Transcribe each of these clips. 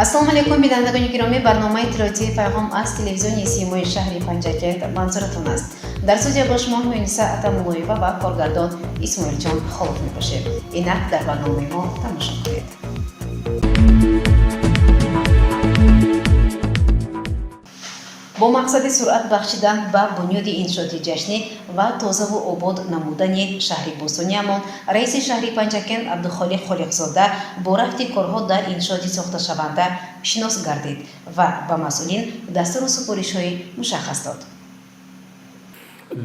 Ассалому алайкум, бинандагони гиромӣ. Барномаи иттилоотии «Пайғом» аз телевизиони Симои шаҳри Панҷакент манзуратон аст. Дар студия бо шумо Муниса Атамуллоева ва коргардон Исмоилҷон Холов мебошем. Инак дар барномаи мо тамошо кунед. Бо мақсади суръат бахшидан ба бунёди иншооти ҷашнӣ ва тозаву обод намудани шаҳри бӯстониамон, раиси шаҳри Панҷакент Абдухолиқ Холиқзода бо рафти корҳо дар иншооти сохташаванда шинос гардид ва ба масъулин дастуру супоришҳои мушаххас дод.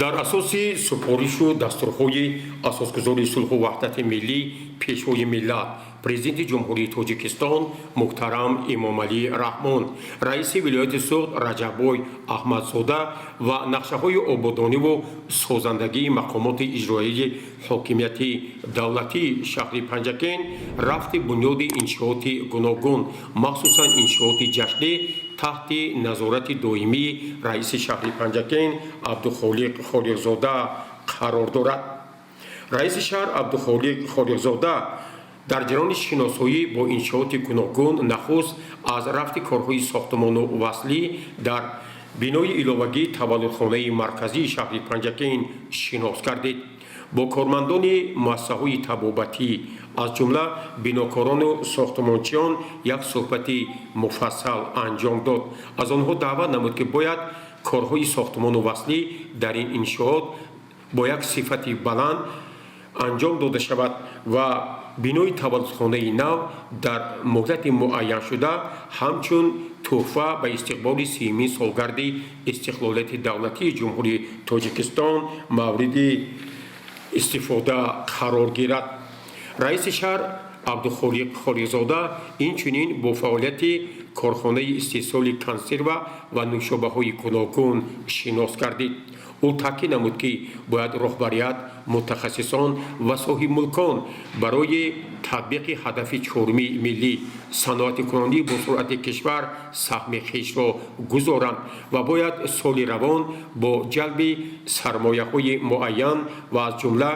Дар асоси супоришу дастурҳои асосгузори сулҳу ваҳдати миллӣ, Пешвои миллат, Президенти Ҷумҳурии Тоҷикистон муҳтарам Эмомалӣ Раҳмон, раиси вилояти Суғд Раҷаббой Аҳмадзода ва нақшаҳои ободониву созандагии мақомоти иҷроияи ҳокимияти давлатии шаҳри Панҷакент, рафти бунёди иншооти гуногун, махсусан иншооти ҷашнӣ, таҳти назорати доимии раиси шаҳри Панҷакент Абдухолиқ Холиқзода қарор дорад. Раиси шаҳр Абдухолиқ Холиқзода дар ҷараёни шиносоӣ бо иншооти гуногун нахуст аз рафти корҳои сохтмону васлӣ дар бинои иловагии таваллудхонаи марказии шаҳри Панҷакент шинос гардид. Бо кормандони муассисаҳои табобатӣ, аз ҷумла бинокорону сохтмончиён, як суҳбати муфассал анҷом дод. Аз онҳо даъват намуд, ки бояд корҳои сохтмону васлӣ дар ин иншоот бо як сифати баланд анҷом дода шавад ва бинои таваллудхонаи нав дар муҳлати муайяншуда ҳамчун тӯҳфа ба истиқболи 30-умин солгарди истиқлолияти давлатии Ҷумҳурии Тоҷикистон мавриди истифода қарор гирад. Раиси шаҳр Абдухолиқ Холиқзода инчунин бо фаъолияти корхонаи истеҳсоли консерва ва нӯшобаҳои гуногун шинос гардид. Ӯ таъкид намуд, ки бояд роҳбарият, мутахассисон ва соҳибмулкон барои татбиқи ҳадафи чоруми миллӣ, саноатикунонии босуръати кишвар, саҳми хешро гузоранд ва бояд соли равон бо ҷалби сармояҳои муайян ва аз ҷумла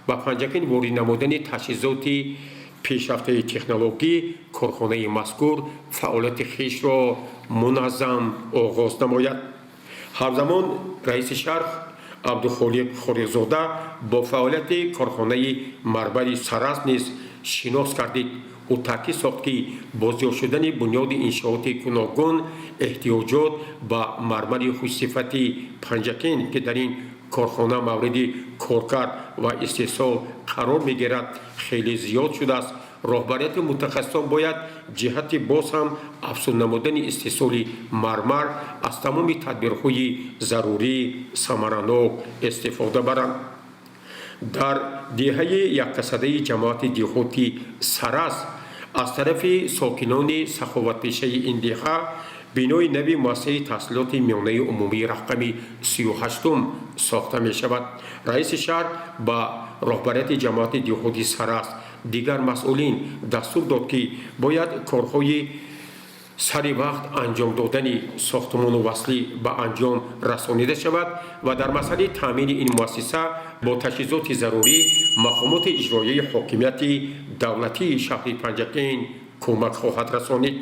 ба Панҷакент ворид намудани таҷҳизоти пешрафтаи технологӣ корхонаи мазкур фаъолияти хешро муназзам оғоз намояд. Ҳамзамон раиси шаҳр Абдухолиқ Холиқзода бо фаъолияти корхонаи мармари Сарас низ шинос гардид. Ӯ таъкид сохт, ки бо зиёд шудани бунёди иншооти гуногун эҳтиёҷот ба мармари хушсифати Панҷакент, ки дар ин корхона мавриди коркард ва истеҳсол қарор мегирад, хеле зиёд шудааст. Роҳбарияти мутахассисон бояд ҷиҳати боз ҳам афзун намудани истеҳсоли мармар аз тамоми тадбирҳои зарурӣ самаранок истифода баранд. Дар деҳаи яккасадаи ҷамоати деҳоти Сарас аз тарафи сокинони саховатпешаи ин деҳа бинои нави муассисаи таҳсилоти миёнаи умумии рақами 38-ум сохта мешавад. Раиси шаҳр ба роҳбарияти ҷамоати деҳоти Сарас, дигар масъулин дастур дод, ки бояд корҳои сари вақт анҷом додани сохтмону васлӣ ба анҷом расонида шавад ва дар масъалаи таъмини ин муассиса бо таҷҳизоти зарурӣ мақомоти иҷроияи ҳокимияти давлатии шаҳри Панҷакент кӯмак хоҳад расонид.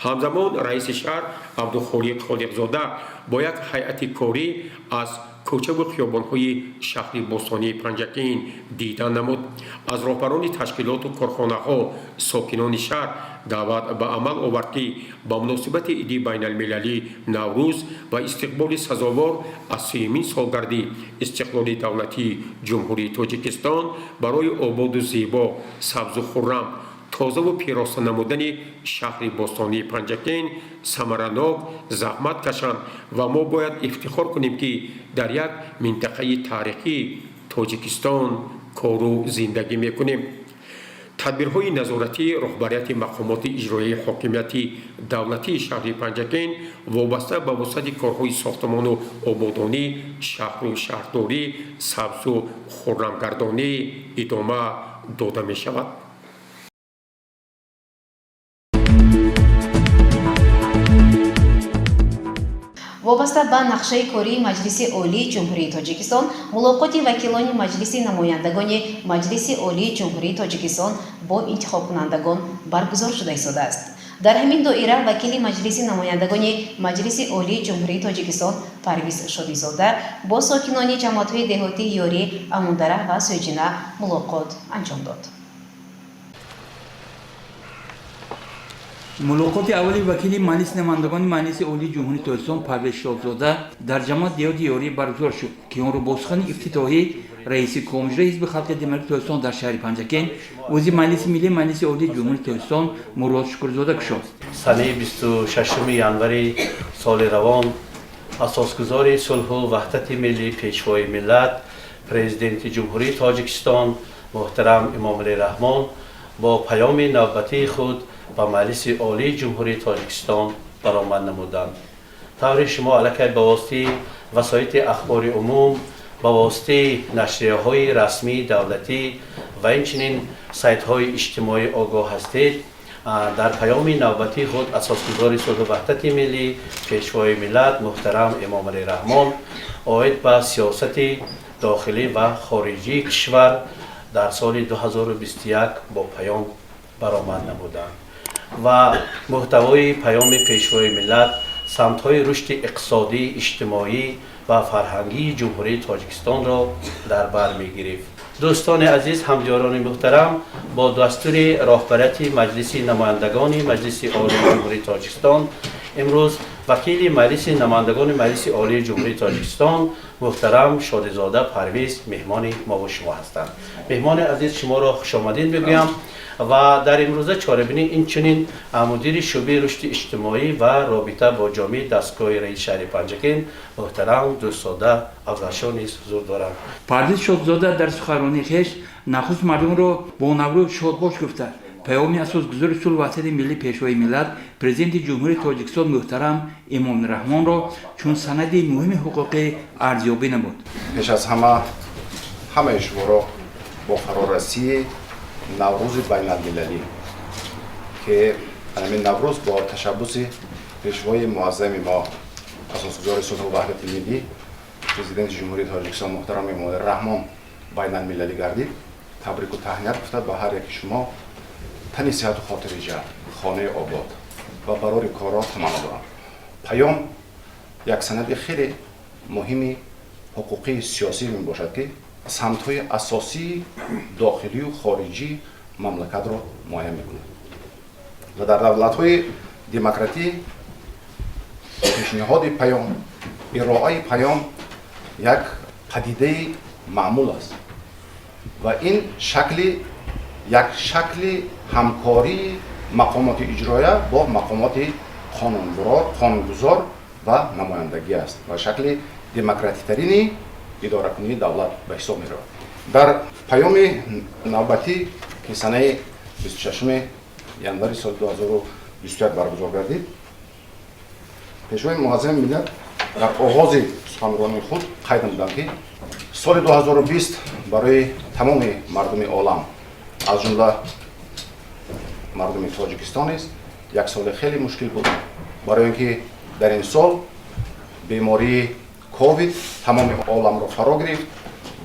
Ҳамзамон раиси шаҳр Абдухолиқ Холиқзода бо як ҳайати корӣ аз кӯчаву хиёбонҳои шаҳри бостонии Панҷакент дидан намуд. Аз роҳбарони ташкилоту корхонаҳо, сокинони шаҳр даъват ба амал овард, ки ба муносибати иди байналмилалӣ Наврӯз ва истиқболи сазовор аз 30-умин солгарди истиқлоли давлатии Ҷумҳурии Тоҷикистон барои ободу зебо, сабзу хуррам, тозаву пироста намудани шаҳри бостонии Панҷакент самаранок заҳмат кашанд ва мо бояд ифтихор кунем, ки дар як минтақаи таърихии Тоҷикистон кору зиндагӣ мекунем. Тадбирҳои назоратии роҳбарияти мақомоти иҷроияи ҳокимияти давлатии шаҳри Панҷакент вобаста ба вусъати корҳои сохтмону ободонӣ, шаҳру шаҳрдорӣ, сабзу хуррамгардонӣ идома дода мешавад. Вобаста ба нақшаи кории Маҷлиси Олии Ҷумҳурии Тоҷикистон мулоқоти вакилони Маҷлиси намояндагони Маҷлиси Олии Ҷумҳурии Тоҷикистон бо интихобкунандагон баргузор шуда истодааст. Дар ҳамин доира вакили Маҷлиси намояндагони Маҷлиси Олии Ҷумҳурии Тоҷикистон Парвиз Шодизода бо сокинони ҷамоатҳои деҳотии Ёрӣ, Амудара ва Сӯйҷина мулоқот анҷом дод. Мулоқоти аввали вакили Маҷлиси намояндагони Маҷлиси Олии Ҷумҳурии Тоҷикистон Парвез Шодзода дар ҷамоат деҳоти Ёрӣ баргузор шуд, ки онро бо сухани ифтитоҳӣ раиси Комиҷраи Ҳизби Халқи Демократии Тоҷикистон дар шаҳри Панҷакент, узви Маҷлиси Миллии Маҷлиси Олии Ҷумҳурии Тоҷикистон Мурод Шукурзода кушод. Санаи 26 январи соли равон асосгузори сулҳу ваҳдати миллӣ, Пешвои миллат, Президенти Ҷумҳурии Тоҷикистон муҳтарам Эмомалӣ Раҳмон бо паёми навбатии худ ба Маҷлиси Олии Ҷумҳурии Тоҷикистон баромад намуданд. Тавре шумо аллакай ба воситаи васоити ахбори умум, ба воситаи нашрияҳои расмии давлатӣ ва инчунин сайтҳои иҷтимоӣ огоҳ ҳастед, дар паёми навбатии худ асосгузори сулҳу ваҳдати миллӣ, Пешвои миллат муҳтарам Эмомалӣ Раҳмон оид ба сиёсати дохилӣ ва хориҷии кишвар дар соли 2021 бо паём баромад намуданд ва муҳтавои паёми Пешвои миллат самтҳои рушди иқтисодӣ, иҷтимоӣ ва фарҳангии Ҷумҳурии Тоҷикистонро дар бар мегирифт. Дӯстони азиз, ҳамдиёрони муҳтарам, бо дастури роҳбарияти Маҷлиси намояндагони Маҷлиси Олии Ҷумҳурии Тоҷикистон имрӯз вакили Маҷлиси намояндагони Маҷлиси Олии Ҷумҳурии Тоҷикистон муҳтарам Шодизода Парвиз меҳмони мову шумо ҳастанд. Меҳмони азиз, шуморо хушомадид мегӯям ва дар имрӯза чорабинӣ инчунин мудири шӯъбаи рушди иҷтимоӣ ва робита бо ҷомеаи дастгоҳи раиси шаҳри Панҷакент муҳтарам Дӯстзода Афзалшоҳ низ ҳузур доранд. Парвиз Шодзода дар суханронии хеш нахуст мардумро бо Наврӯз шодбош гуфта, паёми асосгузори сулҳу ваҳдати миллӣ, Пешвои миллат, Президенти Ҷумҳурии Тоҷикистон муҳтарам Эмомалӣ Раҳмонро чун санади муҳими ҳуқуқӣ арзёбӣ намуд. Пеш аз ҳама ҳамаи шуморо бо фарорасии Наврӯзи байналмилалӣ, ки ҳамин Наврӯз бо ташаббуси Пешвои муаззами мо, асосгузори сулҳу ваҳдати миллӣ, Президенти Ҷумҳурии Тоҷикистон муҳтарам Эмомалӣ Раҳмон байналмилалӣ гардид, табрику таҳният гуфта, ба ҳар яки шумо тани сиҳату хотири ҷамъ, хонаи обод ва барори корро таманно дорам. Паём як санади хеле муҳими ҳуқуқии сиёсӣ мебошад, ки самтҳои асосии дохилию хориҷии мамлакатро муайян мекунад ва дар давлатҳои демократӣ пешниҳоди паём, ироаи паём як падидаи маъмул аст ва ин шакли як шакли ҳамкории мақомоти иҷроя бо мақомоти қонунгузор ва намояндагӣ аст ва шакли демократитарини идоракунии давлат ба ҳисоб меравад. Дар паёми навбатӣ, ки санаи 26 январи соли 2021 баргузор гардид, Пешвои муаззами миллат дар оғози суханронии худ қайд намуданд, ки соли 2020 барои тамоми мардуми олам, аз ҷумла мардуми Тоҷикистон низ, як соли хеле мушкил буд, барои он ки дар ин сол бемории ковид тамоми оламро фаро гирифт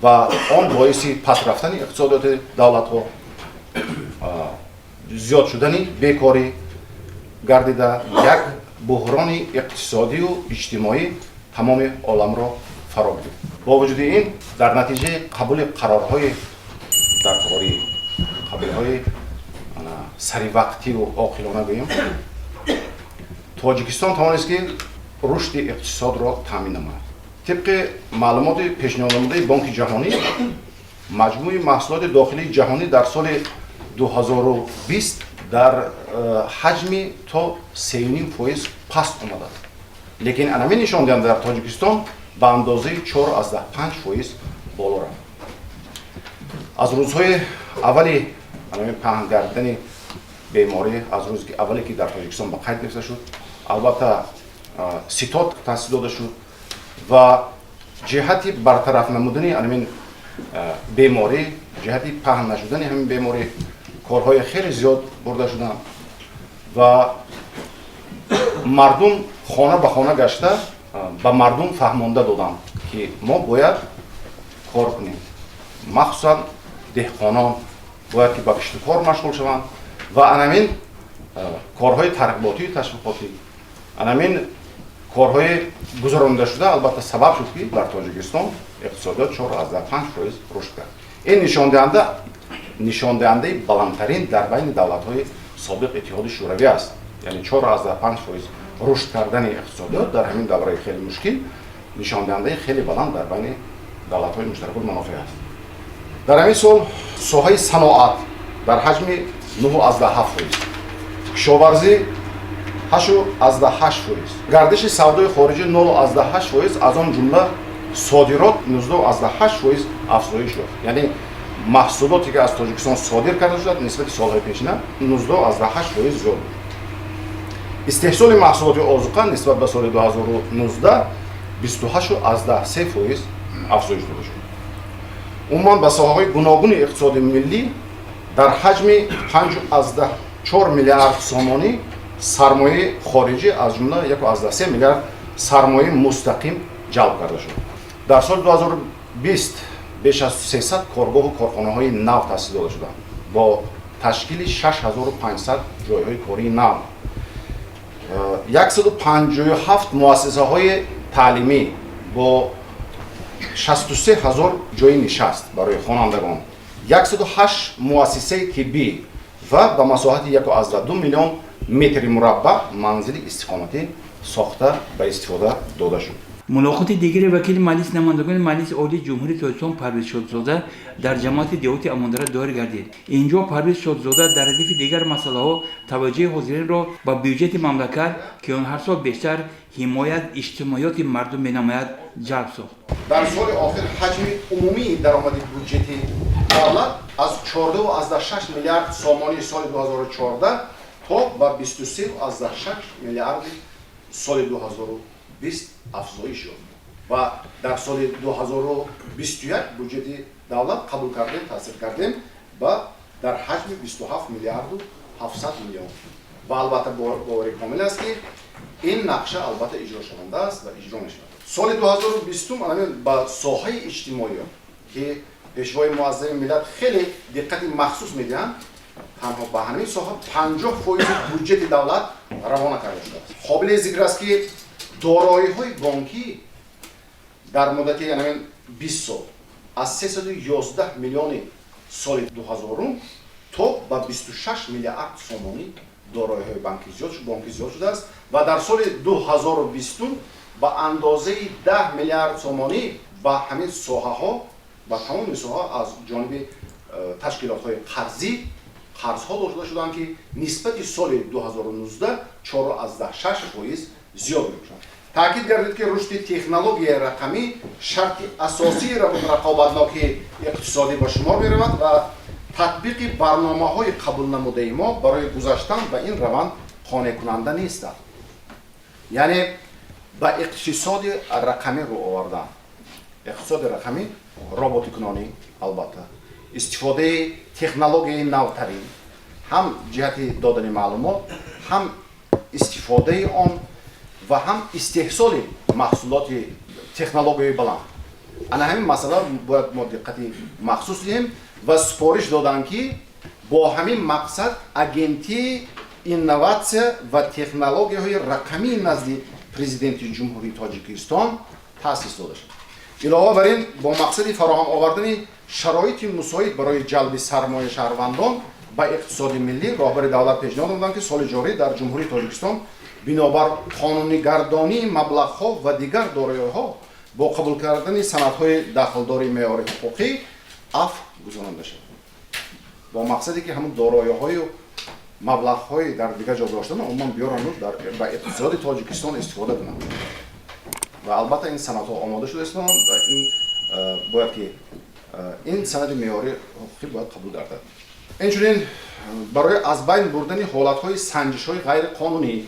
ва он боиси пас рафтани иқтисодиёти давлатҳо, зиёд шудани бекорӣ гардида, як буҳрони иқтисодию иҷтимоӣ тамоми оламро фаро гирифт. Бо вуҷуди ин, дар натиҷаи қабули қарорҳои даркорӣ, қабулҳои саривақтиву оқилона гӯем, Тоҷикистон тавонист, ки рушди иқтисодро таъмин намояд. Тибқи маълумоти пешниҳоднамудаи Бонки Ҷаҳонӣ, маҷмӯи маҳсулоти дохилии ҷаҳонӣ дар соли 2020 дар ҳаҷми то 3,5% паст омадааст, лекин анамин нишондиҳанда дар Тоҷикистон ба андозаи 4,5% боло рафт. Аз рӯзҳои аввали анамин паҳн гардидани беморӣ, аз рӯзи аввале ки дар Тоҷикистон ба қайд гирифта шуд, албатта, ситод таъсис дода шуд ва ҷиҳати бартараф намудани анамин беморӣ, ҷиҳати паҳн нашудани ҳамин беморӣ корҳои хеле зиёд бурда шуданд ва мардум хона ба хона гашта, ба мардум фаҳмонда доданд, ки мо бояд кор кунем, махсусан деҳқонон бояд ки ба киштукор машғул шаванд ва анамин Корҳои тарғиботию ташвиқотӣ, анамин корҳои гузаронида шуда, албатта, сабаб шуд, ки дар Тоҷикистон иқтисодиёт 4,5% рушд кард. Ин нишондиҳандаи баландтарин дар байни давлатҳои собиқ Иттиҳоди Шӯравӣ аст. Яъне 4,5% рушд кардани иқтисодиёт дар ҳамин давраи хеле мушкил нишондиҳандаи хеле баланд дар байни давлатҳои муштаракулманофеъ аст. Дар ҳамин сол соҳаи саноат дар ҳаҷми 9,7%, кишоварзӣ 8,8%, гардиши савдои хориҷӣ 0,8%, аз он ҷумла содирот 19,8% афзоиш ёфт. Яъне маҳсулоте, ки аз Тоҷикистон содир карда шудад, нисбати солҳои пешина 19,8% зиёд буд. Истеҳсоли маҳсулоти озуқа нисбат ба соли 2019 28,3% афзоиш дода шуд. Умуман, ба соҳаҳои гуногуни иқтисоди миллӣ дар ҳаҷми 5,4 миллиард сомонӣ сармояи хориҷӣ, аз ҷумла 1,3 миллиард сармояи мустақим ҷалб карда шуд. Дар соли 2020 беш аз 300 коргоҳу корхонаҳои нав таъсис дода шуданд бо ташкили 6500 ҷойҳои кории нав. 157 муассисаҳои таълимӣ бо 63 ҳазор ҷои нишаст барои хонандагон, 108 муассисаи тиббӣ ва ба масоҳати 1,2 миллион метри мураббаъ манзили истиқоматӣ сохта, ба истифода дода шуд. Мулоқоти дигари вакили Маҷлиси намояндагони Маҷлиси Олии Ҷумҳурии Тоҷикистон Парвиз Шодзода дар ҷамоати деҳоти Амондара доир гардид. Инҷо Парвиз Шодзода дар радифи дигар масъалаҳо таваҷҷӯҳи ҳозиринро ба бюҷети мамлакат, ки он ҳар сол бештар ҳимоят иҷтимоиёти мардум менамояд, ҷалб сохт. Дар соли охир ҳаҷми умумии даромади буҷети давлат аз 14,6 миллиард сомонии соли 2014 то ба 23,6 миллиарди соли 2020 афзоиш ёфт ва дар соли 2021 буҷети давлат қабул кардем, тасдиқ кардем ба дар ҳаҷми 27 миллиарду 700 миллион. Ва албатта, бовари комил аст, ки ин нақша, албатта, иҷрошаванда аст ва иҷро мешавад. Соли 2020 ба соҳаи иҷтимоиё, ки Пешвои муаззами миллат хеле диққати махсус медиҳанд, танҳо ба ҳамин соҳа 50% буҷети давлат равона карда шудааст. Қобили зикр аст, ки дороиҳои бонкӣ дар муддати ҳамин 20 сол аз 311 миллиони соли 2000 то ба 26 миллиард сомонӣ дороиҳои бонкӣ зиёд шудааст ва дар соли 2020 ба андозаи 10 миллиард сомонӣ ба ҳамин соҳаҳо, ба тамоми соҳа аз ҷониби ташкилотҳои қарзӣ қарзҳо дода шуданд, ки нисбати соли 2019 4,6% зиёд мебошанд. Таъкид гардид, ки рушди технологияи рақамӣ шарти асосии рақобатнокии иқтисодӣ ба шумор меравад ва татбиқи барномаҳои қабулнамудаи мо барои гузаштан ба ин раванд қонеъкунанда нестанд. Яъне ба иқтисоди рақамӣ рӯ овардан, иқтисоди рақамӣ, роботикунонӣ, албатта, истифодаи технологияи навтарин ҳам ҷиҳати додани маълумот, ҳам истифодаи он ва ҳам истеҳсоли маҳсулоти технологияи баланд, ана ҳамин масъала бояд мо диққати махсус диҳем. Ва супориш доданд, ки бо ҳамин мақсад Агентии инноватсия ва технологияҳои рақамии назди Президенти Ҷумҳурии Тоҷикистон таъсис дода шуд. Илова бар ин, бо мақсади фароҳам овардани шароити мусоид барои ҷалби сармояи шаҳрвандон ба иқтисоди миллӣ, роҳбари давлат пешниҳод намуданд, ки соли ҷорӣ дар Ҷумҳурии Тоҷикистон бинобар қонунигардонии маблағҳо ва дигар дороиҳо бо қабул кардани санадҳои дахлдори меъёри ҳуқуқӣ афв гузаронида шавад, бо мақсаде ки ҳамун дороиҳою маблағҳои дар дигар ҷо доштан умуман биёранду ба иқтисоди Тоҷикистон истифода кунанд. Ва албатта, ин санадҳо омода шуда истоданд ва ин бояд ки ин санади меъёри ҳуқуқӣ бояд қабул гардад. Инчунин, барои аз байн бурдани ҳолатҳои санҷишҳои ғайриқонунӣ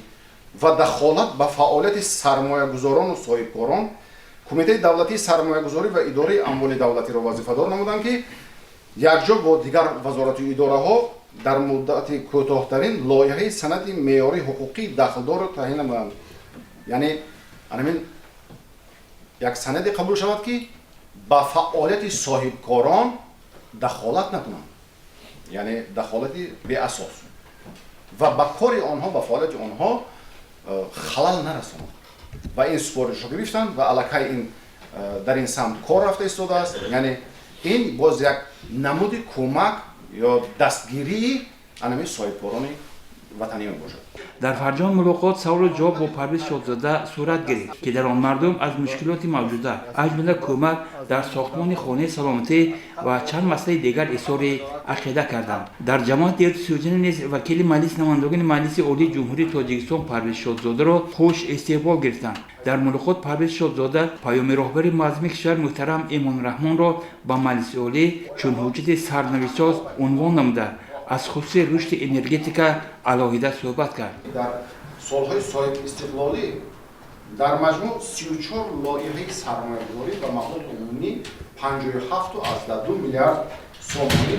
ва дахолат ба фаъолияти сармоягузорону соҳибкорон, Кумитаи давлатии сармоягузорӣ ва идораи амволи давлатиро вазифадор намуданд, ки якҷо бо дигар вазорату идораҳо дар муддати кӯтоҳтарин лоиҳаи санади меъёрии ҳуқуқии дахлдорро таҳия намоянд. Яъне анамин як санаде қабул шавад, ки ба фаъолияти соҳибкорон дахолат накунанд, яъне дахолати беасос. Ва ба кори онҳо, ба фаъолияти онҳо халал нарасонад. Ва ин супоришро гирифтанд ва аллакай ин дар ин самт кор рафта истодааст. Яъне ин боз як намуди кӯмак ё дастгирии анами соҳибкорони ватанӣ мебошад. Дар фарҷоми мулоқот саволу ҷавоб бо Парвиз Шодзода сурат гирифт, ки дар он мардум аз мушкилоти мавҷуда, аз ҷумла кӯмак дар сохтмони хонаи саломатӣ ва чанд масъалаи дигар изҳори ақида карданд. Дар ҷамоати деҳоти Сӯҷина низ вакили Маҷлиси намояндагони Маҷлиси Олии Ҷумҳурии Тоҷикистон Парвиз Шодзодаро хуш истиқбол гирифтанд. Дар мулоқот Парвиз Шодзода паёми роҳбари муаззами кишвар муҳтарам Эмомалӣ Раҳмонро ба Маҷлиси Олӣ чун ҳуҷҷати сарнавиштсоз унвон намуда, аз хусуси рушди энергетика алоҳида суҳбат кард. Дар солҳои соҳибистиқлолӣ дар маҷмӯъ 34 лоиҳаи сармоягузорӣ ба маблағи умумӣ 57,2 миллиард сомонӣ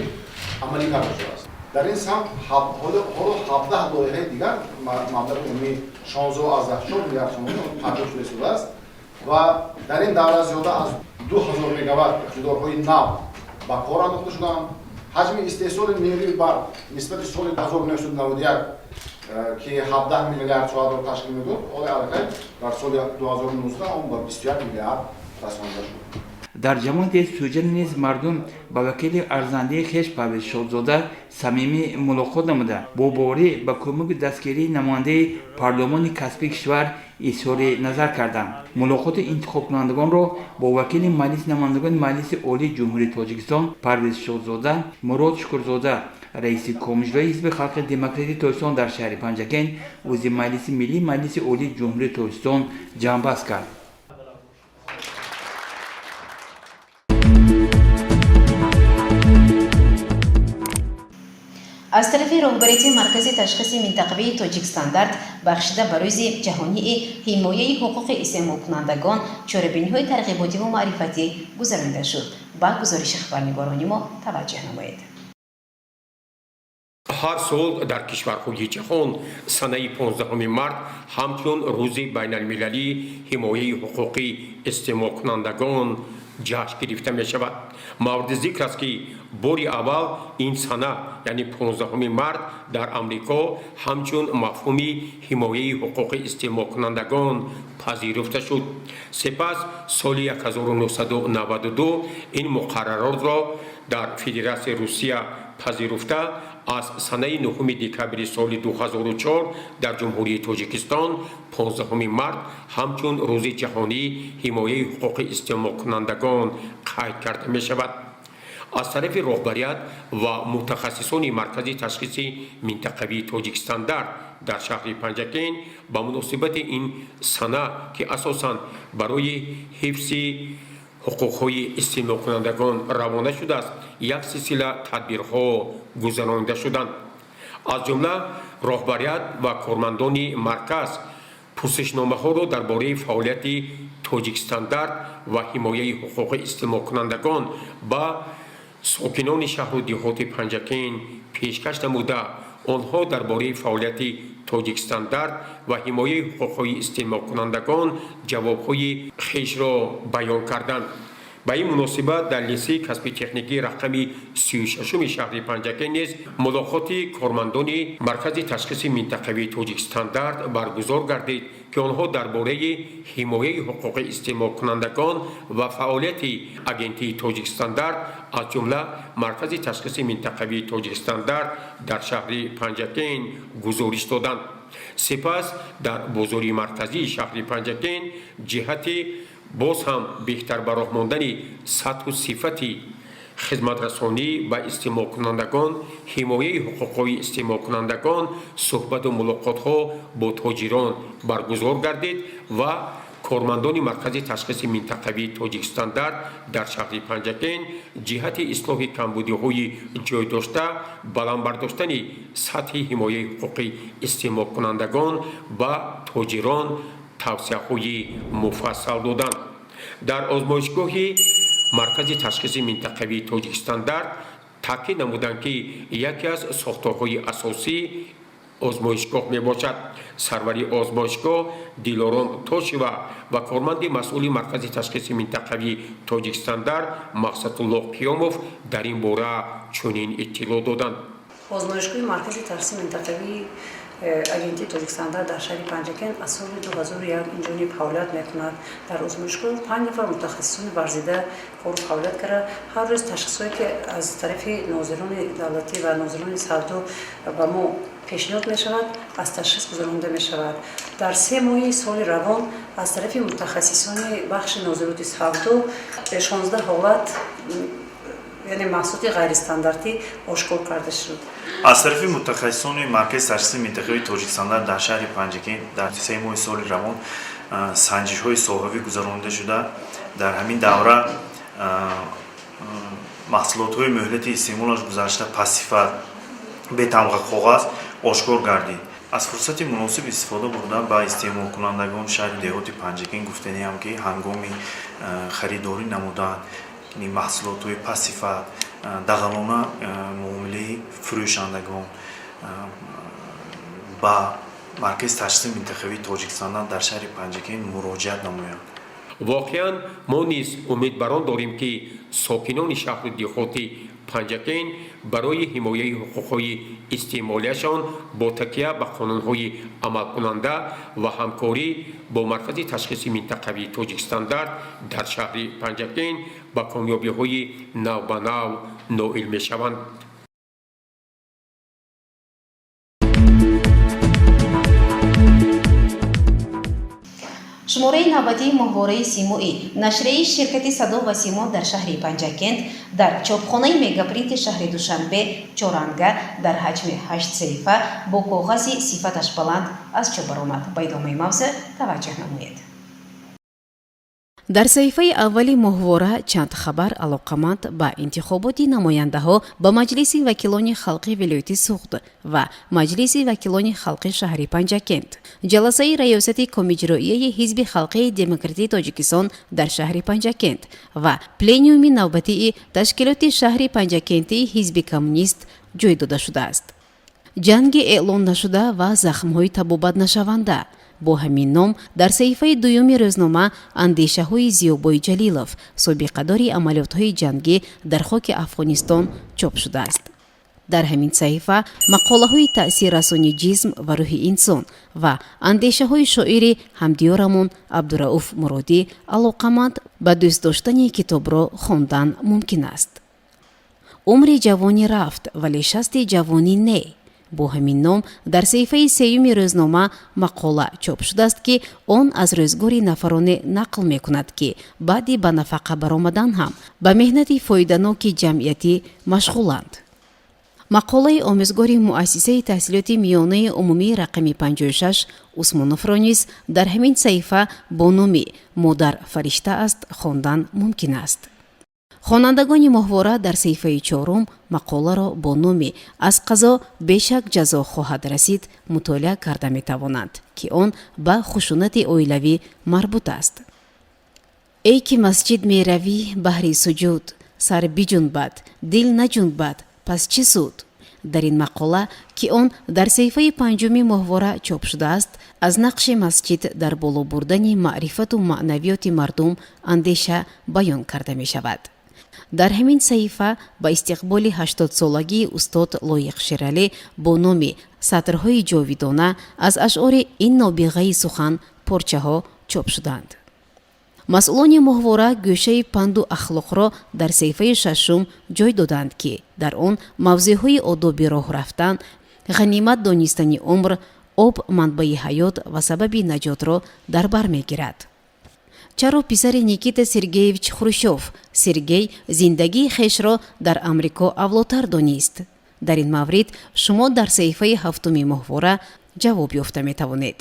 амалӣ карда шудааст. Дар ин самт ҳоло 17 лоиҳаи дигар маблағи умумӣ 16,4 миллиард сомонӣ пардохт шуда истодааст ва дар ин давра зиёда аз 2000 мегаватт иқтидорҳои нав ба кор андохта шуданд. Ҳаҷми истеҳсоли нерӯи барқ нисбати соли 1991, ки 17 миллиард соатро ташкил медод, ҳоло аллакай дар соли 2019 он ба 21 миллиард расонида шуд. Дар ҷамоати Сӯҷина низ мардум ба вакили арзандаи хеш Парвиз Шодзода самимӣ мулоқот намуда, бо боварӣ ба кӯмаку дастгирии намояндаи парлумони касбии кишвар изҳори назар карданд. Мулоқоти интихобкунандагонро бо вакили Маҷлиси намояндагони Маҷлиси Олии Ҷумҳурии Тоҷикистон Парвиз Шодзода Мурод Шукрзода, раиси Комиҷрои Ҳизби Халқи Демократии Тоҷикистон дар шаҳри Панҷакент, узви Маҷлиси Миллии Маҷлиси Олии Ҷумҳурии Тоҷикистон ҷамъбаст кард. Аз тарафи роҳбарияти Маркази ташхиси минтақавии Тоҷикстандарт бахшида ба Рӯзи ҷаҳонии ҳимояи ҳуқуқи истеъмолкунандагон чорабиниҳои тарғиботиву маърифатӣ гузаронида шуд. Ба гузориши хабарнигорони мо таваҷҷӯҳ намоед. Ҳар сол дар кишварҳои ҷаҳон санаи 15 март ҳамчун Рӯзи байналмилалии ҳимояи ҳуқуқи истеъмолкунандагон ҷашн гирифта мешавад. Мавриди зикр аст, ки бори аввал ин сана, яъне 15 март, дар Амрико ҳамчун мафҳуми ҳимояи ҳуқуқи истеъмолкунандагон пазируфта шуд. Сипас соли 1992 ин муқарраротро дар Федератсияи Русия пазируфта, аз санаи 9 декабри соли 2004 дар Ҷумҳурии Тоҷикистон 15 март ҳамчун Рӯзи ҷаҳонии ҳимояи ҳуқуқи истеъмолкунандагон қайд карда мешавад. Аз тарафи роҳбарият ва мутахассисони Маркази ташхиси минтақавии Тоҷикстандарт дар шаҳри Панҷакент ба муносибати ин сана, ки асосан барои ҳифзи ҳуқуқҳои истеъмолкунандагон равона шудааст, як силсила тадбирҳо гузаронида шуданд. Аз ҷумла роҳбарият ва кормандони марказ пурсишномаҳоро дар бораи фаъолияти Тоҷикстандарт ва ҳимояи ҳуқуқи истеъмолкунандагон ба сокинони шаҳру деҳоти Панҷакент пешкаш намуда, онҳо дар бораи фаъолияти Тоҷикстандарт ва ҳимояи ҳуқуқҳои истеъмолкунандагон ҷавобҳои хешро баён карданд. Ба ин муносибат дар литсеи касби техникии рақами 36-уми шаҳри Панҷакент низ мулоқоти кормандони Маркази ташхиси минтақавии Тоҷикстандарт баргузор гардид, ки онҳо дар бораи ҳимояи ҳуқуқи истеъмолкунандагон ва фаъолияти агентии Тоҷикстандарт, аз ҷумла Маркази ташхиси минтақавии Тоҷикстандарт дар шаҳри Панҷакент гузориш доданд. Сипас дар бозори марказии шаҳри Панҷакент ҷиҳати боз ҳам беҳтар ба роҳ мондани сатҳу сифати хизматрасонӣ ба истеъмолкунандагон, ҳимояи ҳуқуқҳои истеъмолкунандагон суҳбату мулоқотҳо бо тоҷирон баргузор гардид ва кормандони Маркази ташхиси минтақавии Тоҷикстандарт дар шаҳри Панҷакент ҷиҳати ислоҳи камбудиҳои ҷой дошта, баланд бардоштани сатҳи ҳимояи ҳуқуқи истеъмолкунандагон ба тоҷирон тавсияҳои муфассал доданд. Дар озмоишгоҳи Маркази ташхиси минтақавии Тоҷикстандарт таъкид намуданд, ки яке аз сохторҳои асосӣ озмоишгоҳ мебошад. Сарвари озмоишгоҳ Дилором Тошева ва корманди масъули Маркази ташхиси минтақавии Тоҷикстандарт Мақсадуллоҳ Қиёмов дар ин бора чунин иттилоъ доданд. Озмоишгоҳи маркази ташхиси минтақавии агентии Тоҷикстандарт дар шаҳри Панҷакент аз соли 2001 инҷониб фаъолият мекунад. Дар озмоишгоҳ 5 нафар мутахассисони варзида кору фаъолият карда, ҳар рӯз ташхисҳое, ки аз тарафи нозирони давлатӣ ва нозирони савдо ба мо пешниҳод мешавад, аз ташхис гузаронида мешавад. Дар 3 моҳи соли равон аз тарафи мутахассисони бахши нозироти савдо 16 ҳолат, яъне маҳсулоти ғайристандартӣ ошкор карда шуд. Аз тарафи мутахассисони маркази ташхиси минтақавии Тоҷикстандарт дар шаҳри Панҷакент дар 3 моҳи соли равон санҷишҳои соҳавӣ гузаронида шуда, дар ҳамин давра маҳсулотҳои муҳлати истеъмолаш гузашта, пастсифат, бетамға коғаз ошкор гардид. Аз фурсати муносиб истифода бурда, ба истеъмолкунандагони шаҳри деҳоти Панҷакент гуфтаниам, ки ҳангоми харидорӣ намудан маҳсулотҳои пастсифат, дағалона муомилаи фурӯшандагон ба маркази ташхиси минтақавии Тоҷикстандарт дар шаҳри Панҷакент муроҷиат намоянд. Воқеан, мо низ умед бар он дорем, ки сокинони шаҳру деҳоти Панҷакент барои ҳимояи ҳуқуқҳои истеъмолияшон бо такя ба қонунҳои амалкунанда ва ҳамкорӣ бо маркази ташхиси минтақавии Тоҷикстандарт дар шаҳри Панҷакент ба комёбиҳои навбанав ноил мешаванд. Шумораи навбатии моҳвораи Симоӣ, нашрияи ширкати Садо ва Симо дар шаҳри Панҷакент дар чопхонаи Мегапринти шаҳри Душанбе чоранга дар ҳаҷми 8 саҳифа бо коғази сифаташ баланд аз чоп баромад. Ба идомаи мавзӯъ таваҷҷӯҳ намоед. Дар саҳифаи аввали моҳвора чанд хабар алоқаманд ба интихоботи намояндаҳо ба Маҷлиси вакилони халқи вилояти Суғд ва Маҷлиси вакилони халқи шаҳри Панҷакент, ҷаласаи раёсати комиҷроияи Ҳизби халқии демократии Тоҷикистон дар шаҳри Панҷакент ва пленуми навбатии ташкилоти шаҳри Панҷакентии Ҳизби коммунист ҷой дода шудааст. Ҷанги эълон нашуда ва захмҳои табобатнашаванда бо ҳамин ном дар саҳифаи дуюми рӯзнома андешаҳои Зиёбой Ҷалилов, собиқадори амалиётҳои ҷангӣ дар хоки Афғонистон, чоп шудааст. Дар ҳамин саҳифа мақолаҳои таъсиррасони ҷисм ва рӯҳи инсон ва андешаҳои шоири ҳамдиёрамон Абдурауф Муродӣ алоқаманд ба дӯст доштани китобро хондан мумкин аст. Умри ҷавонӣ рафт, вале шасти ҷавонӣ не, бо ҳамин ном дар саҳифаи сеюми рӯзнома мақола чоп шудааст, ки он аз рӯзгори нафароне нақл мекунад, ки баъди ба нафақа баромадан ҳам ба меҳнати фоиданоки ҷамъиятӣ машғуланд. Мақолаи омӯзгори муассисаи таҳсилоти миёнаи умумии рақами 56 Усмоновро низ дар ҳамин саҳифа бо номи «Модар фаришта аст» хондан мумкин аст. Хонандагони моҳвора дар саҳифаи чорум мақоларо бо номи «Аз қазо бешак ҷазо хоҳад расид» мутолиа карда метавонанд, ки он ба хушунати оилавӣ марбут аст. Эй ки масҷид меравӣ баҳри суҷуд, сар биҷунбад, дил наҷунбад, пас чӣ суд? Дар ин мақола, ки он дар саҳифаи панҷуми моҳвора чоп шудааст, аз нақши масҷид дар боло бурдани маърифату маънавиёти мардум андеша баён карда мешавад. Дар ҳамин саҳифа ба истиқболи 80-солагии устод Лоиқ Шералӣ бо номи «Сатрҳои ҷовидона» аз ашъори ин нобиғаи сухан порчаҳо чоп шуданд. Масъулони моҳвора гӯшаи панду ахлоқро дар саҳифаи шашум ҷой доданд, ки дар он мавзӯъҳои одоби роҳ рафтан, ғанимат донистани умр, об манбаи ҳаёт ва сабаби наҷотро дар бар мегирад. Чаро писари Никита Сергеевич Хрущев Сергей зиндагии хешро дар Амрико авлотар донист? Дар ин маврид шумо дар саҳифаи ҳафтуми моҳвора ҷавоб ёфта метавонед.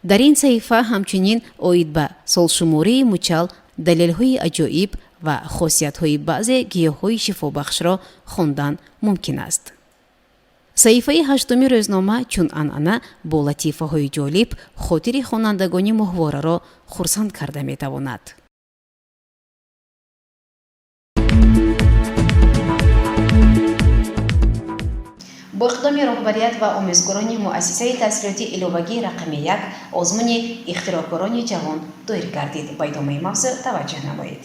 Дар ин саҳифа ҳамчунин оид ба солшумории мучал далелҳои аҷоиб ва хосиятҳои баъзе гиёҳҳои шифобахшро хондан мумкин аст. Саҳифаи ҳаштуми рӯзнома чун анъана бо латифаҳои ҷолиб хотири хонандагони моҳвораро хурсанд карда метавонад. Бо иқдоми роҳбарият ва омӯзгорони муассисаи таҳсилоти иловагии рақами 1 озмуни ихтироъкорони ҷавон доир гардид. Ба идомаи мавзӯъ таваҷҷӯҳ намоед.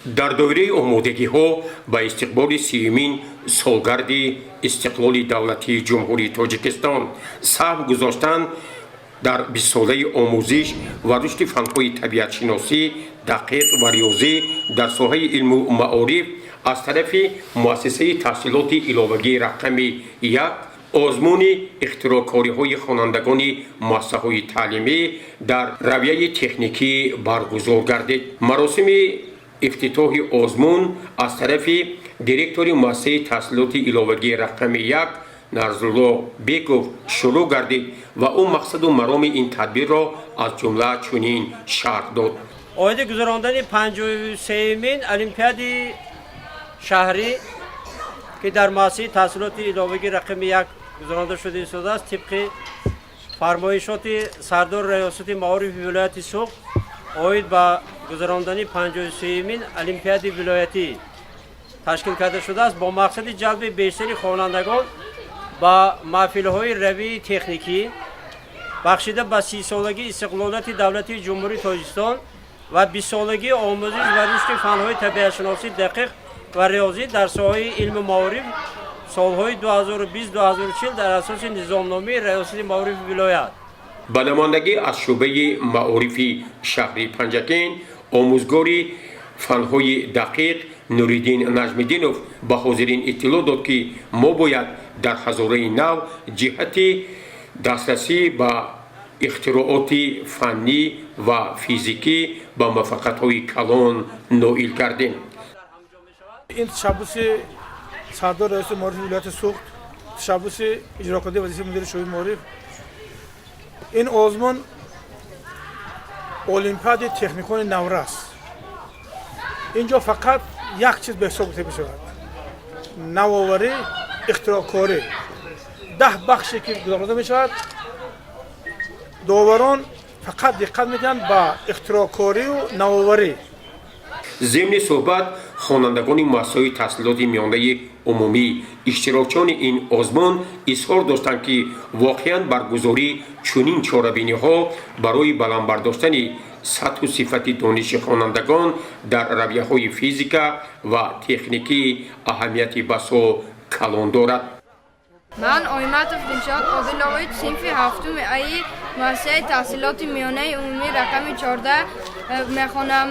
Дар доираи омодагиҳо ба истиқболи 30-умин солгарди истиқлоли давлатии Ҷумҳурии Тоҷикистон, саҳм гузоштан дар 20-солаи омӯзиш ва рушди фанҳои табиатшиносӣ, дақиқ ва риёзӣ дар соҳаи илму маориф аз тарафи муассисаи таҳсилоти иловагии рақами 1 озмуни ихтироъкориҳои хонандагони муассисаҳои таълимӣ дар равияи техникӣ баргузор гардид. Маросими ифтитоҳи озмун аз тарафи директори муассисаи таҳсилоти иловагии рақами 1 Нарзулло Беков шурӯъ гардид ва ӯ мақсаду мароми ин тадбирро аз ҷумла чунин шарҳ дод. Оиди гузарондани 53-мин олимпиади шаҳрӣ, ки дар муассисаи таҳсилоти иловагии рақами 1 гузаронда шуда истодааст, тибқи фармоишоти сардори раёсати маорифи вилояти Суғд оид ба гузарондани 53-мин олимпиади вилоятӣ ташкил карда шудааст бо мақсади ҷалби бештари хонандагон ба маҳфилҳои равии техникӣ, бахшида ба 30-солагии истиқлолияти давлатии Ҷумҳурии Тоҷикистон ва 20-солагии омӯзиш ва рушди фанҳои табиатшиносӣ, дақиқ ва риёзӣ дар соҳаи илму маориф солҳои 2020-2040 дар асоси низомномаи раёсати маорифи вилоят. Ба намояндагӣ аз шӯъбаи маорифи шаҳри Панҷакент омӯзгори фанҳои дақиқ Нуриддин Наҷмиддинов ба ҳозирин иттилоъ дод, ки мо бояд дар ҳазораи нав ҷиҳати дастрасӣ ба ихтирооти фаннӣ ва физикӣ ба муваффақиятҳои калон ноил гардем. Ин ташаббуси сардори раёсати маорифи вилояти Суғд, ташаббуси иҷрокунандаи вазифаи мудири шӯъбаи маориф. Ин озмун олимпиади техникони наврас. Инҷо фақат як чиз ба ҳисоб гирифта мешавад: навоварӣ, ихтироъкорӣ. 10 бахше ки гузаронида мешавад, доварон фақат диққат медиҳанд ба ихтироъкорию навоварӣ. Зимни суҳбат хонандагони муассисаҳои таҳсилоти миёнаи умумӣ, иштирокчиёни ин озмун изҳор доштанд, ки воқеан баргузории чунин чорабиниҳо барои баланд бардоштани сатҳу сифати дониши хонандагон дар равияҳои физика ва техникӣ аҳамияти басо калон дорад. Ман Ойматов Дилшод Одилович, синфи ҳафтуми аи муассисаи таҳсилоти миёнаи умумӣ рақами 14 мехонам.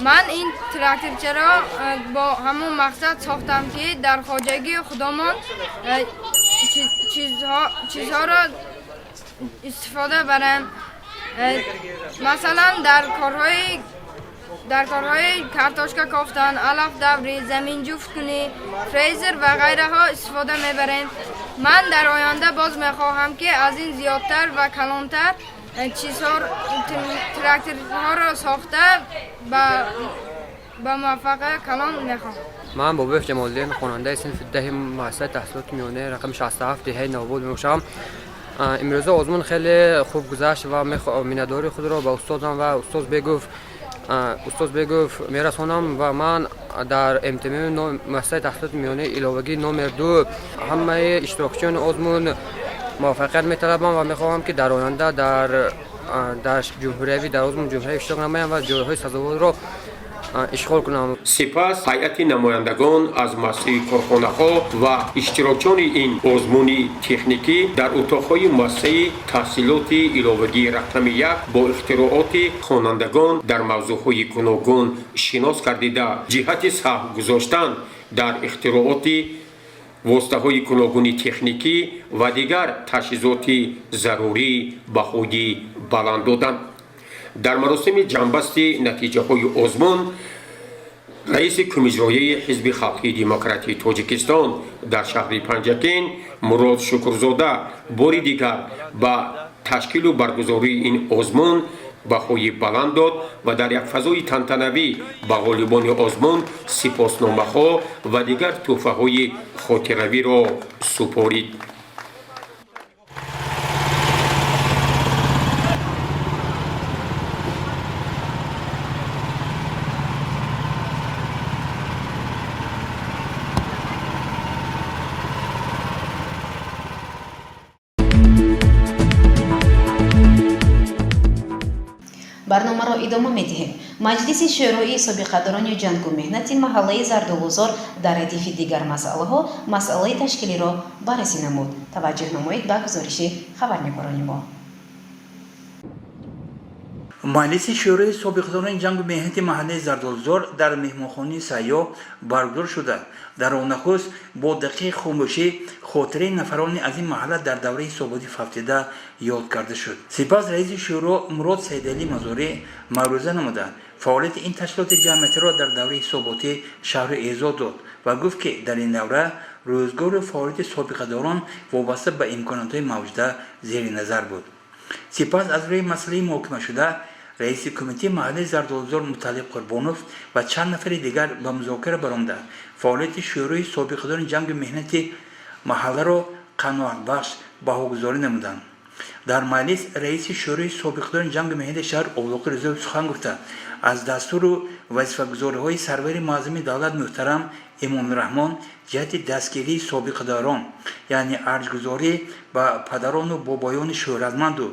Ман ин тракторчаро бо ҳамон мақсад сохтам, ки дар хоҷагии худомон чизҳоро истифода барам. Масалан, дар корҳои картошка кофтан, алаф даврӣ, замин ҷуфткунӣ, фрезер ва ғайраҳо истифода мебарем. Ман дар оянда боз мехоҳам, ки аз ин зиёдтар ва калонтар тракторҳоро сохта ба муваффақияти калон мехоҳам. Ман Бобоев Ҷамолиддин, хонандаи синфи 10 муассисаи таҳсилоти миёнаи рақами 67 деҳаи Навобод мебошам. Имрӯза озмун хеле хуб гузашт ва миннатдории худро ба устодам ва устод Бегов мерасонам ва ман дар МТМ муассисаи таҳсилоти миёнаи иловагӣ номер 2 ҳамаи иштирокчиёни озмун муваффақият металабам ва мехоҳам, ки дар оянда дар ҷумҳуриявӣ дар озмуни ҷумҳуриявӣ иштирок намоям ва ҷойҳои сазоворро ишғол кунам. Сипас ҳайати намояндагон аз муассисаи корхонаҳо ва иштирокчиёни ин озмуни техникӣ дар утоқҳои муассисаи таҳсилоти иловагии рақами 1 бо ихтирооти хонандагон дар мавзӯъҳои гуногун шинос гардида, ҷиҳати саҳм гузоштан дар ихтирооти воситаҳои гуногуни техникӣ ва дигар таҷҳизоти зарурӣ баҳои баланд доданд. Дар маросими ҷамъбасти натиҷаҳои озмун раиси кумиҷрояи Ҳизби халқии демократии Тоҷикистон дар шаҳри Панҷакент Мурод Шукрзода бори дигар ба ташкилу баргузории ин озмун баҳои баланд дод ва дар як фазои тантанавӣ ба ғолибони озмун сипосномаҳо ва дигар тӯҳфаҳои хотиравиро супорид. Барномаро идома медиҳем. Маҷлиси шӯрои собиқадорони ҷангу меҳнати маҳаллаи Зардолузор дар радифи дигар масъалаҳо масъалаи ташкилиро баррасӣ намуд. Таваҷҷӯҳ намоед ба гузориши хабарнигорони мо. Маҷлиси шӯрои собиқадорони ҷангу меҳнати маҳаллаи Зардолузор дар меҳмонхонаи Сайёҳ баргузор шуда, дар он нахуст бо дақиқаи хомӯшӣ хотираи нафарони аз ин маҳалла дар давраи ҳисоботӣ фавтида ёд карда шуд. Сипас раиси шӯро Мурод Саидалӣ Мазорӣ маъруза намуда, фаъолияти ин ташкилоти ҷамъиятиро дар давраи ҳисоботӣ шарҳу эъзоз дод ва гуфт, ки дар ин давра рӯзгору фаъолияти собиқадорон вобаста ба имкониятҳои мавҷуда зери назар буд. Сипас аз рӯи масъалаи муҳокимашуда раиси кумитаи маҳаллаи Зардолузор Муталлиб Қурбонов ва чанд нафари дигар ба музокира баромада, фаъолияти шӯрои собиқадорони ҷангу меҳнати маҳалларо қаноатбахш баҳогузорӣ намуданд. Дар маҷлис раиси шӯрои собиқадорони ҷангу меҳнати шаҳр Овлоқи Ризоев сухан гуфта, аз дастуру вазифагузориҳои сарвари муаззами давлат муҳтарам Эмомалӣ Раҳмон ҷиҳати дастгирии собиқадорон, яъне арҷгузорӣ ба падарону бобоёни шӯҳратманду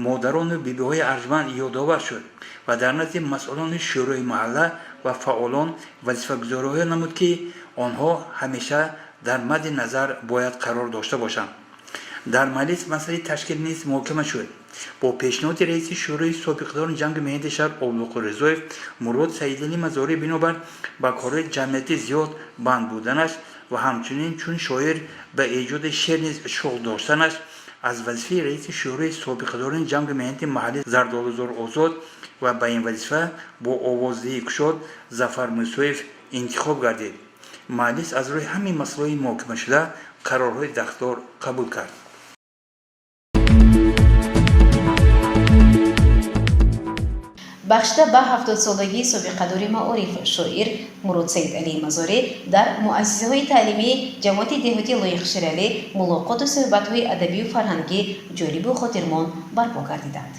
модарону бибиҳои арҷманд ёдовар шуд ва дар назди масъулони шӯрои маҳалла ва фаъолон вазифагузориҳое намуд, ки онҳо ҳамеша дар мадди назар бояд қарор дошта бошанд. Дар маҷлис масъалаи ташкил низ муҳокима шуд. Бо пешниҳоди раиси шӯрои собиқадорони ҷангу меҳнати шаҳр Овлуқи Ризоев, Мурод Саидалӣ Мазорӣ бинобар ба корҳои ҷамъиятӣ зиёд банд буданаш ва ҳамчунин чун шоир ба эҷоди шеър низ шуғл доштанаш аз вазифаи раиси шӯрои собиқадорони ҷангу меҳнати маҳаллии Зардолузор озод ва ба ин вазифа бо овоздиҳии кушод Зафар Мусоев интихоб гардид. Маҷлис аз рӯи ҳамин масъалаҳои муҳокимашуда қарорҳои дахлдор қабул кард. Бахшида ба 70-солагии собиқадори маориф шоир Мурод Саидалии Мазорӣ дар муассисаҳои таълимии ҷамоати деҳоти Лоиқ Шералӣ мулоқоту суҳбатҳои адабию фарҳангӣ ҷолибу хотирмон барпо гардиданд.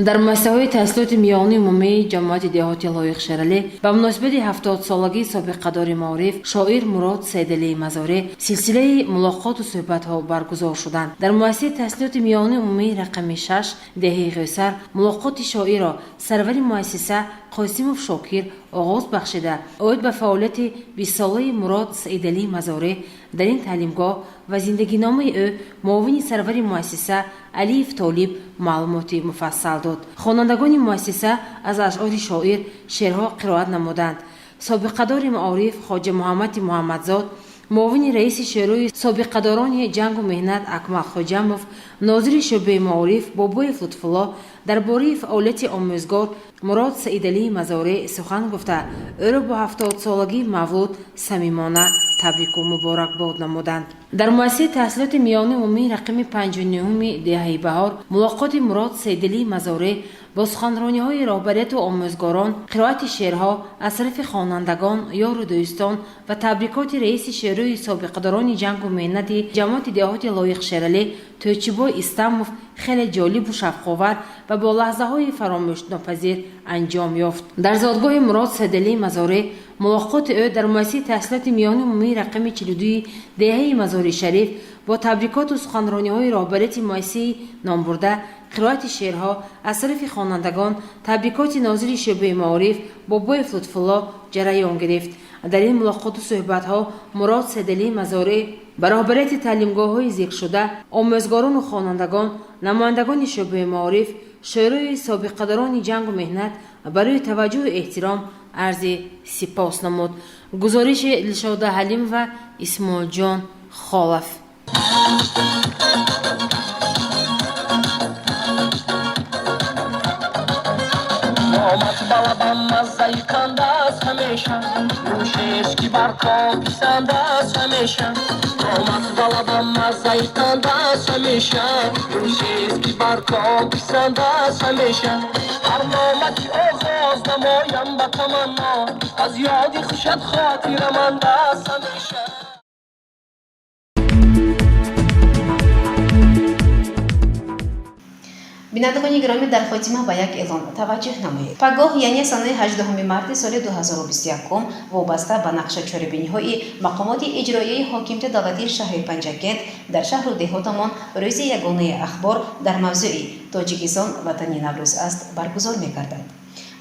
Дар муассисаҳои таҳсилоти миёнаи умумии ҷамоати деҳоти Лоиқ Шералӣ ба муносибати 70-солагии собиқадори маориф шоир Мурод Саидалии Мазорӣ силсилаи мулоқоту суҳбатҳо баргузор шуданд. Дар муассисаи таҳсилоти миёнаи умумии рақами 6 деҳаи Ғӯсар мулоқоти шоирро сарвари муассиса Қосимов Шокир оғоз бахшида, оид ба фаъолияти 20-солаи Мурод Саидалии Мазорӣ дар ин таълимгоҳ ва зиндагиномаи ӯ муовини сарвари муассиса Алиев Толиб маълумоти муфассал дод. Хонандагони муассиса аз ашъори шоир шеърҳо қироат намуданд. Собиқадори маориф Хоҷа Муҳаммади Муҳаммадзод, муовини раиси шӯрои собиқадорони ҷангу меҳнат Акмал Хоҷамов, нозири шӯъбаи маориф Бобоев Лутфулло дар бораи фаъолияти омӯзгор Мурод Саидалии Мазорӣ сухан гуфта, ӯро бо 70-солагии мавлуд самимона табрику муборакбод намуданд. Дар муассисаи таҳсилоти миёнаи умумии рақами 59-уми деҳаи Баҳор мулоқоти Мурод Саидалии Мазорӣ бо суханрониҳои роҳбарияту омӯзгорон, қироати шеърҳо аз тарафи хонандагон, ёру дӯстон ва табрикоти раиси шӯрои собиқадорони ҷангу меҳнати ҷамоати деҳоти Лоиқ Шералӣ Тӯйчибой Истамов хеле ҷолибу шавқовар ва бо лаҳзаҳои фаромӯшнопазир анҷом ёфт. Дар зодгоҳи Мурод Саидалии Мазорӣ мулоқоти ӯ дар муассисаи таҳсилоти миёнаи умумии рақами 42 деҳаи Мазори Шариф бо табрикоту суханрониҳои роҳбарияти муассисаи номбурда, қироати шеърҳо аз тарафи хонандагон, табрикоти нозири шӯъбаи маориф Бобоев Лутфулло ҷараён гирифт. Дар ин мулоқоту суҳбатҳо Мурод Саидалии Мазорӣ ба роҳбарияти таълимгоҳҳои зикршуда, омӯзгорону хонандагон, намояндагони шӯъбаи маориф, шӯрои собиқадорони ҷангу меҳнат барои таваҷҷӯҳу эҳтиром арзи сипос намуд. Гузориши Дилшода Ҳалимова, Исмоилҷон Холов. Номат ба лабам маззаи қанд аст ҳамеша, нӯшест ки бар ком писанд аст ҳамеша. Номат ба лабам маззаи қанд аст ҳамеша, нӯшест ки бар ком писанд аст ҳамеша. Ҳар нома ки оғоз намоям ба таманно, аз ёди хушат хотираманд аст ҳамеша. Бинандагони гиромӣ, дар хотима ба як эълон таваҷҷӯҳ намоед. Пагоҳ, яъне санаи 18 марти соли 2021, вобаста ба нақша чорабиниҳои мақомоти иҷроияи ҳокимияти давлатии шаҳри Панҷакент дар шаҳру деҳотамон рӯзи ягонаи ахбор дар мавзӯи Тоҷикистон ватани Наврӯз аст баргузор мегардад.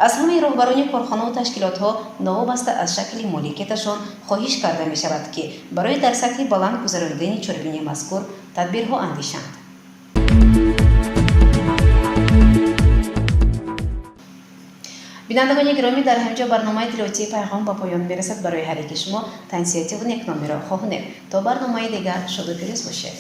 Аз ҳамаи роҳбарони корхонаву ташкилотҳо новобаста аз шакли моликияташон хоҳиш карда мешавад, ки барои дар сатҳи баланд гузаронидани чорабинии мазкур тадбирҳо андешанд. Бинандагони гиромӣ, дар ҳамин ҷо барномаи иттилоотии Пайғом ба поён мерасад. Барои ҳар яки шумо тансиҳативу некномиро хоҳонем. То барномаи дигар шоду пирӯз бошед.